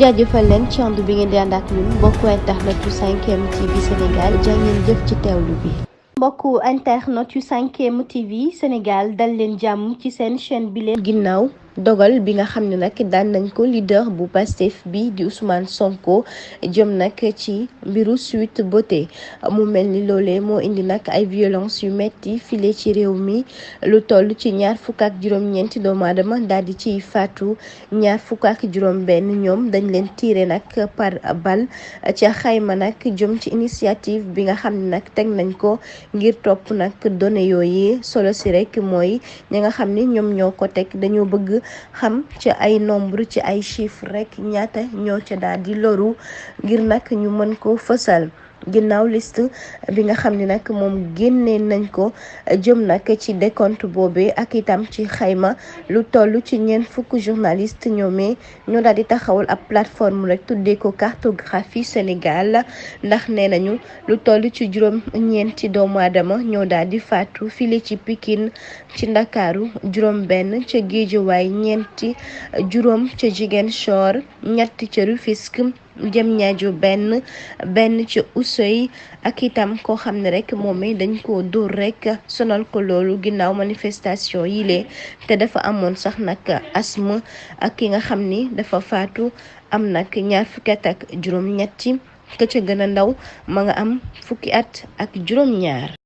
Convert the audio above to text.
jaajëfal leen ci ànd bi ngeen di ànd ak ñun mbokku internet yu 5M TV Sénégal jaa ngeen jëf ci teewlu bi. mbokku internet yu 5M TV Sénégal dal leen jàmm ci seen chaîne bi leen ginnaaw dogal bi nga xam ne nag daan nañ ko leader bu Pastef bi di Ousmane Sonko jëm nag ci mbiru Sweet Beauté mu mel ni loolee moo indi nag ay violence yu metti file ci réew mi lu toll ci ñaar fukk ak juróom-ñeenti doomu aadama daal di ciy faatu ñaar fukk ak juróom-benn ñoom dañ leen tiire nag par balle ca xayma nag jëm ci initiative bi nga xam ne nag teg nañ ko ngir topp nag données yooyu solo si rek mooy ñi nga xam ni ñoom ñoo ko teg dañoo bëgg xam ci ay nombre ci ay chiffres rek ñaata ñoo ca daal di loru ngir nag ñu mën ko fësal. ginnaaw liste bi nga xam ne nag moom génnee nañ ko jëm nag ci décompte boobee ak itam ci xayma lu toll ci ñeent fukk journaliste ñoomee ñoo daal di taxawal ab plateforme rek tuddee ko cartographie Sénégal ndax nee nañu lu toll ci juróom-ñeenti doomu aadama ñoo daal di faatu file ci Pikine ci Ndakaaru juróom-benn ca Géejawaay ñeenti juróom ca Ziguinchor ñett ca Rufisque jëm ñaajo benn ca Oussouye ak itam koo xam ne rek moom dañ ko dóor rek sonal ko loolu ginnaaw manifestation yi lee te dafa amoon sax nag asthme ak ki nga xam ni dafa faatu am nag ñaar fukki at ak juróom-ñetti ka ca gën a ndaw ma nga am fukki at ak juróom-ñaar.